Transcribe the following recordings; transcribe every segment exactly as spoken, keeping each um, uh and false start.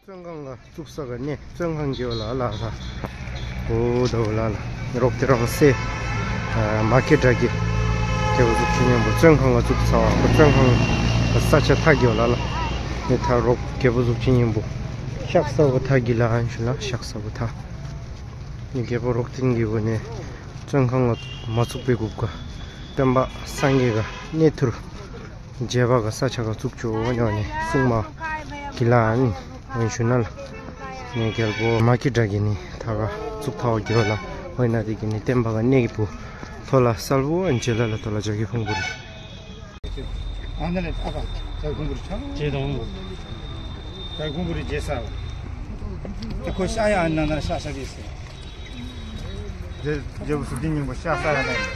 བཙོན་ཁང་ལ་བཙུགས་ས་ག་ནས་བཙོན་ཁང་གི་འོག་ལ་ལ་ལ། འོ་ད་འོ་ལ་ལ། རོགས་དེ་རང་སེ། མ་སྐྱེས་དགྲ་གི། རྒྱལ་པོ་གཟུགས་ཅན་སྙིང་པོ་བཙོན་ཁང་ལ་བཙུགས་ཚར་བ་ཁོ་བཙོན་ཁང་གི་ས་ཆ་ཐག་གི་འོག་ལ་ལ། ནས་ད་རོགས་རྒྱལ་པོ་གཟུགས་ཅན་སྙིང་པོ། ཤག་ས་བོ་ཐག་གི་ལ་ཨན་ཞུ་ལ་ཤག་ས་བོ་ཐག་ནས་རྒྱལ་པོ་རོགས་ཐེན་གི་འོག་ནས་བཙོན་ཁང་ལ་མ་བཙུགས་པའི་གུབ་ཀ་སྟོན་པ་སངས་རྒྱས་ཀ་གནས་ཐུར། མཇལ་བ་ག་ས་ཆ་ག་བཙུགས་ཆོག་ཉོ་ནས་སྲུང་མ་གི་ལ་ཨན་འོན་ཞུ་ན་ལ། ནས་རྒྱལ་པོ་མ་སྐྱེས་དགྲ་གི་ནི་ད་ག་བཙུགས་ཐག་གི་འོག་ལ་འོན་ན་དེ་གི་ནི་བསྟན་པ་ག་གནས་གི་བུ་ཐོ་ལ་གསལ་བོ་ཨན་མཇལ་ལ་ལ་ཐོ་ལ་བྱ་གི་ཕུང་པོ་རེད། ཨ་ནི་ལས་ཨ་ཕ་ཇ་ཁུང་བུ་རི་ཆང་། ཇེ་དང་། ཇ་ཁུང་བུ་རི་ཇེ་ས། ཨ་ཁོ་ཤ་ཡ་ཨ་ན་ན་ཤ་ཤ་གི་སེ། ཇེ་ཇེ་བུ་སུ་ཏི་སྙིང་པོ་ཤ་ས་ཡ་ན་ཡིན།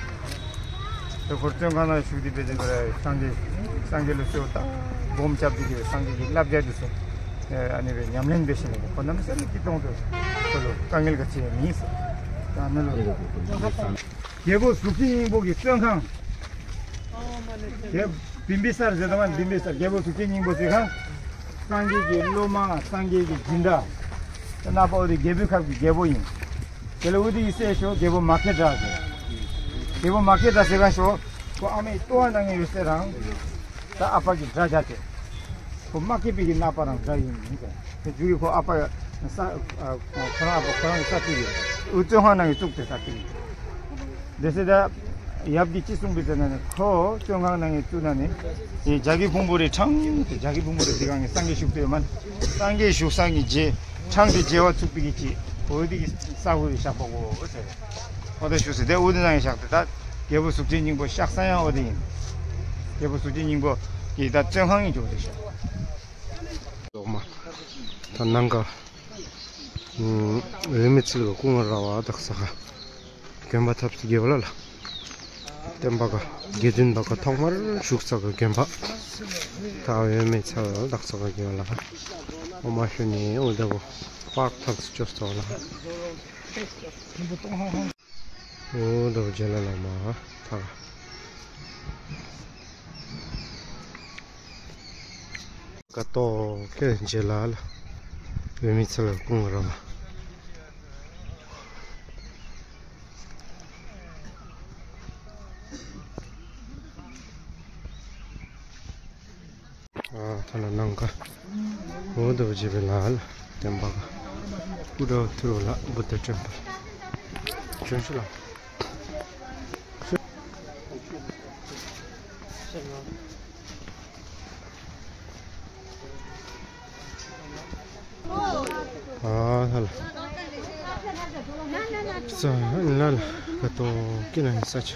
ཨ་ཁོ་བཙོན་ཁང་ན་བཞུགས་ཏེ་བེ་ཏེ་གོ་ར་སངས་རྒྱས་སངས་རྒྱས་ལ་གསོལ་བ་བཏབ། སྒོམ་རྐྱབ་ཏེ་གི་སངས་རྒྱས་ཀྱི་བསླབ་བྱ་དེ་ཚོ། ཨ་ནི་བེ་ཉམས་ལེན་བེ་ཤེས་ནས་ཁོ་ནམ་སེ་ལ་ཀི་ཏོང་དུ་ཁོ་ལོ་དཀའ་ངལ་ག་ཅི་ཡང་མིན་སོ། ད་ནི་ལོ། རྒྱལ་པོ་གཟུགས་ཅན་སྙིང་པོ་གི་བཙོན་ཁང་། དེ་བིམ་བི་སར་ཟེར་དང་བིམ་བི་སར་རྒྱལ་པོ་གཟུགས་ཅན་སྙིང་པོ་ཟེར་ཁང་། སངས་རྒྱས་ཀྱི་སློབ་མ་སངས་རྒྱས་ཀྱི་སྦྱིན་བདག་དེ་ནག་པོ་དེ་རྒྱལ་པོའི་ཁབ་ཀྱི་རྒྱལ་པོ་ཡིན། དེ་ལ་འུ་དེ་ཡི་སྲས་ཤོ་རྒྱལ་པོ་མ་སྐྱེས་དགྲ་ཟེར། རྒྱལ་པོ་མ་སྐྱེས་དགྲ་ཟེར་ཁང་ཤོ་ཁོ་ཨ་མའི་ལྟོ་བ་ནང་ཡོད་སྲས་རང་། ད་ཨ་ཕ་གི་དགྲ་བྱ་སྟེ། ཁོ་མ་སྐྱེས་པའི་གི་ནག་པ་རང་དགྲ་ཡིན་མིན་ཟེར། དེ་རྒྱུ་གི་ཁོ་ཨ་ཕ་ས་ཁོ་རང་ཨ་ཕ་ཁོ་རང་གི་ས་ཐུག་ཡོད། འུ་བཙོན་ཁང་ནང་གི་བཙུགས་ཏེ་ས་ཐུག་ཡོད། དེ་སྲིད་ད་ཡབ་ཀྱིས་ཅི་གསུངས་པའི་ཟེར་ན་ནི་ཁོ་བཙོན་ཁང་ནང་གི་བཙུགས་ན་ནི་ཡི་ཇ་གི་ཕུང་པོ་རེ་ཁྲང་དེ་ཇ་གི་ཕུང་པོ་རེ་དེ་གང་གི་སངས་རྒྱས་བཞུགས་ཏེ་ཡོད་མ་སངས་རྒྱས་བཞུགས་སངས་ཀྱི་རྗེས་ཁྲང་དེ་རྗེ་བ་ཚུགས་པའི་གི་ཅི་འོ་དེ་གི་ས་ཧུ་རི་ཤག་པ་གོ་ཟེར། འོ་དེ་བཞུགས་ཟེར་དེ་འོ་དེ་ནང་གི་ཤག་དེ་ད་རྒྱལ་པོ་གཟུགས་ཅན་སྙིང་པོ་ཤག་ས་ཡང་འོ་དེ་ཡིན། རྒྱལ་པོ་གཟུགས་ཅན་སྙིང་པོ་གི་ད་བཙོན་ཁང་ཡིན་ཅོག་དེ་ཤག་ལོག་མ། ད་ནང་ག་འོད་མའི་ཚལ་ག་ཀུན་དགའ་ར་བ་དག་ས་ག་དགོན་པ་ཐབས་སུ་དགེ་བ་ལ་ལ། བསྟན་པ་ག་དགེ་འདུན་པ་ག་ཐོག་མར་བཞུགས་ས་ག་དགོན་པ། ད་འོད་མའི་ཚལ་དག་ས་ག་དགེ་བ་ལ། འོ་མ་ཤོད་ནས་འོ་དེ་བོ་པར་ཐབས་སུ་བཅོས་ས་ལ། འོ་དེ་བོ་རྗེ་ལ་ལ་མ་ཐག་ཀ་ཏོ་ཁེ་རྗེ་ལ་ལ། འོད་མའི་ཚལ་ལ་ཀུན་དགའ་ར་བ། ཨ་ཐ་ན་ནང་ག་འོ་དོ་བོ་རྗེ་བའི་ལ་ལ་བསྟན་པ་ག་ཀུ་ར་ཐུ་རོ་ལ་བུ་ཏ་བྲན་པ་བྱོན་ཤུ་ལ། ཨ་ཧ་ལ། ས་ལ་ལ་ག་ཏོ་ཀི་ལ་ནི་ས་ཆ།